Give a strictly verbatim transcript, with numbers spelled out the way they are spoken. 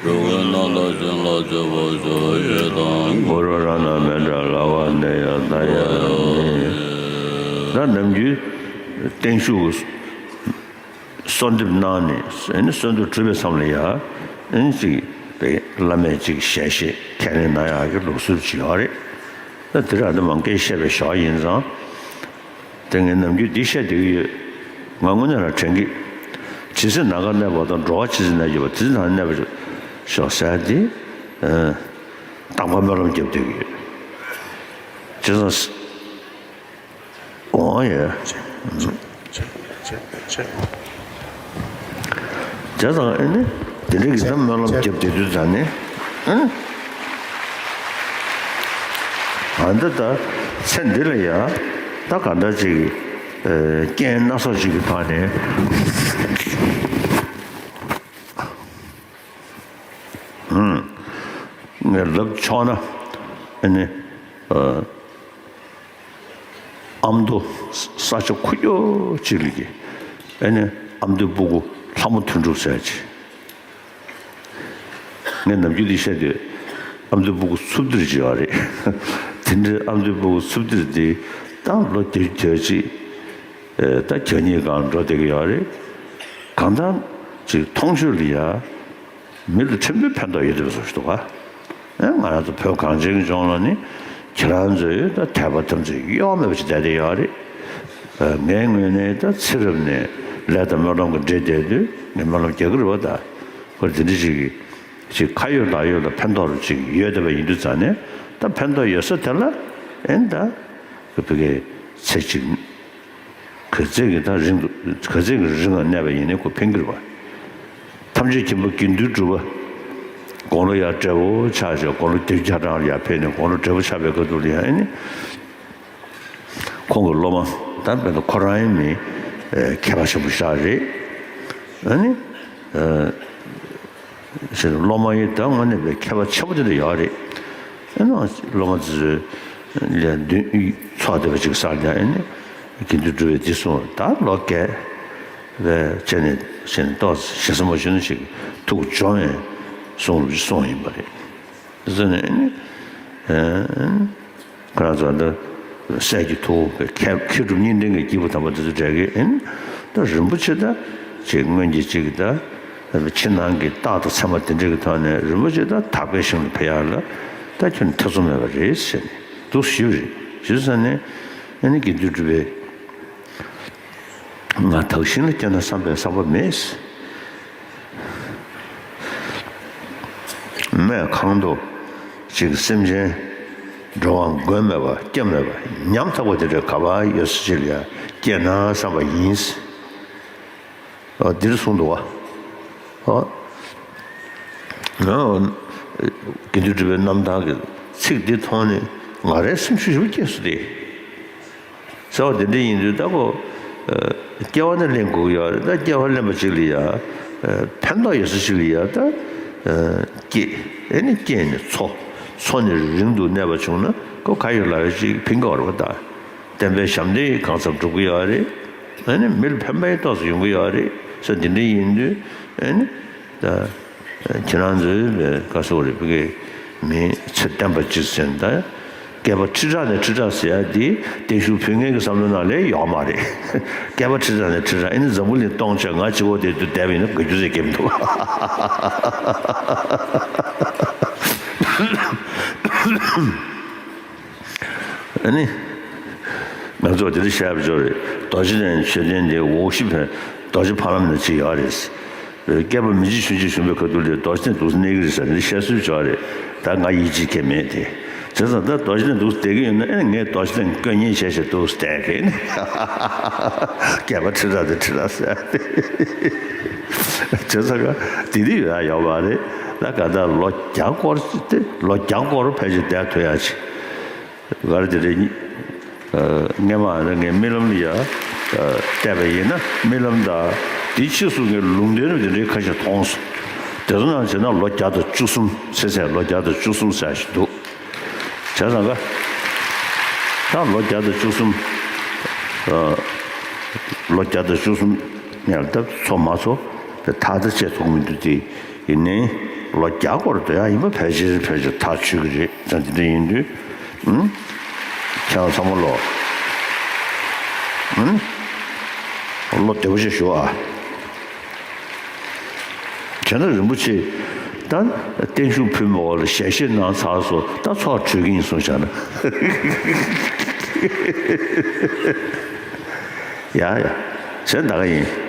འགྲོ་ཀུན་སྣང་མཐའ་ཅན་ལ་མཆོད་པར་ཞུ་བ་ཡི་དམ། གུ་རུ་རཏྣ་མེད་འབྲལ་ལྷ་བ་འདི་ཡང་མཐའ་ཡས་མིན། ད་ནམ་རྒྱུན་བརྟན་བཞུགས་གསོལ་འདེབས་གནང་ནས་ཨ་ནི་གསོལ་འདེབས་གྲུབ་པའི་མཚམས་ལ་ཡ་ཨ་ནི་ཅིག་པའི་བླ་མས་ཅིག་ཞལ་བཞེས་ཁས་ལེན་གནང་ཡག་གི་ལུགས་སྲོལ་ཅིག་ཡོད་རེད། ད་དེ་ར་ད་མང་སྐད་བཤད་པའི་ཞོར་ཡིན་ཙང་། དེ་ངས་ནམ་རྒྱུན་འདི་བཤད་བསྡད་ཀྱི་ཡོད། ང་དངོས་གནས་ལ་དྲན་གྱི། ཇི་སྲིད་ནམ་མཁའ་གནས་པ་དང་། འགྲོ་བ་ཇི་སྲིད་གནས་ཀྱི་བར། དེ་སྲིད་ནམ་མཁའ་གནས་པར་ཤོག་ཟེར་ཏེ། རྟག་པར་སྨོན་ལམ་རྒྱབ་བསྡད་ཀྱི་ཡོད། ཇི་ཙང་། འོང་ཡ། བྱས་ཙང་ཨེ་ནི་དེ་འདྲ་གི་ད་སྨོན་ལམ་བརྒྱབ་བསྡད་དུས་ད་ནི་ཨ་ནི་ཨ་འདི་ད་ཚེ་འདི་ལ་ཡ་ད་ག་འདྲ་ཅིག་ཨེ་རྐྱེན་སྣ་ཚོགས་ཅིག་གི་ཐོག་ནས་ངས་ལབ་ཆོག་ན་ཨེ་ནི་ཨ། ཨ་མདོ་ས་ཆ་ཁུག་ཀྱོག་ཅིག་ལ་གི་ཨེ་ནི་ཨ་མདོའི་སྤུ་གུ་ལྷ་མོ་དོན་གྲུབ་ཟེར་ཅིག་ངས་ནམ་རྒྱུན་འདི་བཤད་དུས་ཨ་མདོའི་སྤུ་གུ་འཚུབ་སྟེ་ཅིག་ཡོད་རེད། དེ་འདྲའི་ཨ་མདོའི་སྤུ་གུ་འཚུབ་སྟེ་འདི་ད་ལོ་བརྒྱད་ཅུ་གྱ་གཅིག་ཨེ་ད་གྱ་གཉིས་སྒང་འགྲོ་བསྡད་ཀྱི་ཡོད་རེད། གང་ལྟར་ཅིག་མཐོང་ཆོས་ལ་ཡ། མི་ལ་ཕྲན་བུ་ཕན་ཐོགས་ཡོད་བསྡད་པ་བཟོ་ཞིག་འདུག་ག་ཨེ་ང་རང་ཚོ་བོད་གངས་ཅན་གྱི་ལྗོངས་ལ་ནི་ཁྱེད་རང་ཚོས་ད་དད་པ་དམ་ཚིག་གཡོ་མེད་པ་ཞིག་བསྡད་བསྡད་ཡོད་རེད། ཨ་ངའི་ངོས་ནས་ད་ཚེ་རབས་ནས་ལས་དང་སྨོན་ལམ་གྱི་འབྲེལ་བསྡད་དུས་ངས་སྨོན་ལམ་རྒྱག་གི་རེད་པ། ད་ཁོ་དེ་འདྲ་ཞིག་གིས་ཅིག་ཁ་ཡོད་ལག་ཡོད་ལ་ཕན་ཐོགས་རུ་ཅིག་ཡོད་བསྡད་པ་ཡིན་དུས་ཙང་ནས་ད་ཕན་ཐོགས་ཡོད་ས་དེ་ལ་ཨེ་ད་ཁོ་བོད་སྐད་ཚེ་གཅིག་ག་ཚད་ཀྱི་ད་རིང་དུ་ག་ཚད་ཀྱི་རིང་ང་གནས་པ་ཡིན་ནའི་ཁོ་ཕན་གྱི་རེད་པ། ཐམས་ཅད་མཁྱེན་པ་དགེ་འདུན་གྲུབ་པ་དགུང་ལོ་ཡར་བགྲེས་པོ་ཆགས་བྱས་དགུང་ལོ་བརྒྱད་ཅུ་གྱ་གྲངས་ལ་ཡར་ཕེབས་ནས་དགུང་ལོ་བགྲེས་པོ་ཆགས་པའི་སྐབས་དུས་ལ་ཡང་ཨེ་ནི་ཁོང་གི་སློབ་མ་ད་དཔེར་ན་ཁོ་རང་ཡང་མི་མཁས་པ་ཆེན་པོ་ཞིག་རེད། ཨེ་ནི། ཟེར་སློབ་མ་ཡིན་ད་དངོས་གནས་པའི་མཁས་པ་ཆེན་པོ་དེ་འདྲ་ཡོད་རེད། ཨེ་ནོ་སློབ་མ་དེ་ཚོས་ལས་མདུན་ཚོགས་བསྡད་པ་ཅིག་བསགས་ཀྱང་ཨེ་ནི་དགེ་འདུན་གྲུབ་པས་འདི་གསུངས་ད་ལོ་རྒས་པའི་བྱས་ནས་བྱས་ནས་ཏོག་ཞེ་ས་མ་ཞུ་ན་ཞིག་ཐུགས་སྦྱོང་ཡང་གསུང་རུབ་ཅིག་གསུངས་ཡིན་པ་རེད། ཟེར་ནས་ཨེ་ནི། ཁོ་རང་ཚོ་འདི་སྲས་ཀྱི་ཐུ་བོ་མཁས་མཁས་གྲུབ་གཉིས་ལྡན་གྱི་སྐྱེས་བུ་དམ་པ་འདི་ཚོ་གྲས་ཀྱིས་ཨེ་ནི་ད་རིན་པོ་ཆེ་ད་ཅིག་སྔོན་གྱི་ཅིག་ད་ཕྱི་ནང་གི་རྟགས་དང་མཚན་མ་དེ་འདྲ་གི་ཐོག་ནས་རིན་པོ་ཆེ་ད་དག་པའི་ཞིང་ལ་ཕེབས་ཡག་ལ་ད་ཁྱོན་ཐེ་ཚོམ་མེད་པ་རེད་ཟེར་ནས་འདུག་ཞུས་པ་རེད། ཞུས་ཙང་ནས་ཨེ་ནི་དགེ་འདུན་གྲུབ་པས། ང་དག་ཞིང་ལ་སྐྱེས་ན་བསམ་པའི་བསམ་པ་མེད། སྨྲས་གང་དུ་ཅིག་སེམས་ཅན་འགྲོ་བ་མགོན་མེད་པ་སྐྱབས་མེད་པ་ཉམ་ཐག་པ་དེ་འདྲ་ག་པར་ཡོད་ས་ཅིག་ལ་ཡང་སྐྱེས་ན་བསམ་པ་ཡིན། འདིར་གསུངས་འདུག་བ། ཨོ། ང་དགེ་འདུན་གྲུབ་པའི་རྣམ་ཐར་གྱི་ཚིག་འདི་མཐོང་ནས་ང་རའི་སེམས་ཤུགས་ཞེ་པོ་སྐྱེས་སོང་སྟེ། ཟེར་བ་དེ་འདྲ་ཡིན་དུས་ད་ཁོ། སྐྱེ་བ་ནི་ལེན་དགོས་ཀྱི་ཡོད་རེད་ད་སྐྱེ་བ་ལེན་པ་ཅིག་ལ་ཡ། ཕན་ཐོགས་ཡོད་ས་ཅིག་ལ་ཡ་ད། སྐྱེ། ཨེ་ནི་སྐྱེས་ནས་འཚོ། འཚོ་ནས་རིང་དུ་གནས་པ་བྱུང་ན་ཁོ་ག་ཡོད་ལ་ཡོད་ཅིག་ཕན་གྱི་ཡོད་རེད་པ་ད། བསྟན་པའི་ཞབས་འདེགས་གང་འཚམ་སྒྲུབ་ཀྱི་ཡོད་རེད། ཨ་ནི་མི་ལ་ཕན་པ་ཡང་ཏོག་ཙམ་ཡོང་གི་ཡོད་རེད་ཟེར་འདི་འདྲ་ཡིན་དུས་ཨ་ནི་ད་ཁྱེད་རང་ཚོའི་བཀའ་ཟུར་རེད་བི་གའི་མི་ཚེ་བརྟན་པ་གཅིག་ཟེར་ད་སྐྱེས་པ་ཁྲི་ཕྲག་ནས་ཁྲི་ཕྲག་ཟེར་ཡ་འདི་བརྟན་བཞུགས་ཕུལ་མཁན་གྱི་བསམ་བློའི་ནང་ལ་ཡོད་མ་རེད། སྐྱེས་པ་ཁྲི་ཕྲག་ནས་ཁྲི་ཕྲག་ཨ་ནི་འཛམ་བུ་གླིང་སྟོང་ཕྱེད་ང་གཅིག་པོ་དེ་དུ་བསྡད་པ་ཡིན་ན་དགའ་རྒྱུ་ཟེར་སྐྱེ་མི་འདུག་ཨ་ནི། ང་ཚོ་དེ་རིང་བཤད་པ་ཅོ་རེད། རྡོ་རྗེ་གདན་མཆོད་རྟེན་དེ་འོག་གཞི་ཕན་རྡོ་རྗེ་ཕ་ལམ་ནས་ཅིག་ཡོད་རེད། སྐྱེས་པ་མི་རྗེ་ཆུང་ཆུང་བཞུགས་པའི་ཁ་ཐུག་ལ་རྡོ་རྗེ་གདན་འདུག་སེ་གནས་ཀྱི་རེད་ཟེར་ནས་བཤད་སྲོལ་ཅོ་རེད། ད་ང་ཡིད་ཆེས་ཁེལ་མེད་དེ། བྱས་ཙང་ད་རྡོ་རྗེ་གདན་འདུག་སེ་བསྡད་ཀྱི་ཡོད་ན་ཨེ་ངས་རྡོ་རྗེ་གདན་བསྐོ་ཉེན་བྱས་བྱས་འདུག་སེ་བསྡད་ཀྱི་ཡིན། སྐྱེས་པ་ཁྲི་ཕྲག་དེ་ཁྲི་ཕྲག་ཟེར། བྱས་ཙང་ཀ་དེ་དུས་ཡོད་ཡོད་པ་རེད། ད་ག་ད་ལོ་བརྒྱ་སྐོར་དེ་ལོ་བརྒྱ་སྐོར་ཕལ་ཆེར་བསྡད་ཐུབ་ཡ་ཅིག་ག་རེ་དེ་རེད། སྔས་མ་ངས་རྨི་ལམ་ལ་ཡ་བལྟས་པ་ཡིན་ན་རྨི་ལམ་དང་དེ་ཕྱིས་སུ་ངས་ལུང་བསྟན་རུ་དེ་འདྲའི་ཁ་ཤས་མཐོང་སོང་། དེ་ཚོ་ནང་བྱས་ན་ལོ་བརྒྱ་དང་བཅུ་གསུམ་ཚེ་ཚད་ལོ་བརྒྱ་དང་བཅུ་གསུམ་ཟེར་ཞིག་འདུག་བྱས་ཙང་ཀ་ད་ལོ་བརྒྱ་དང་བཅུ་གསུམ། ལོ་བརྒྱ་དང་བཅུ་གསུམ་ཡར་ད་འཚོ་མ་འཚོ་དེ་ཐག་ད་བཅད་ཐུབ་མི་འདུག་དེ་ཡིན་ནའི་ ལོ་བརྒྱ་སྐོར་སྡོད་ཡག་ཡིན་པ་ཕལ་ཆེར་ཕལ་ཆེར་ཐག་ཆོད་ཀྱི་རེད། ད་འདི་འདྲ་ཡིན་དུས། ཨུམ། ཁྱེད་རང་ཚང་མ་ལོ། ཨུམ། བློ་བདེ་པོ་ཅིག་ཞུ་ཨ། བྱས་ན་རིན་པོ་ཆེ་ད་བརྟན་བཞུགས་ཕུལ་མི་འོག་ལ་ཞལ་བཞེས་གནང་ཚར་སོང་། ད་ཚོགས་གྲོལ་གྱི་ཡིན་གསུངས་བཞག་ན། ཡ་ཡ། བྱས་ན་ད་ག་ཡིན།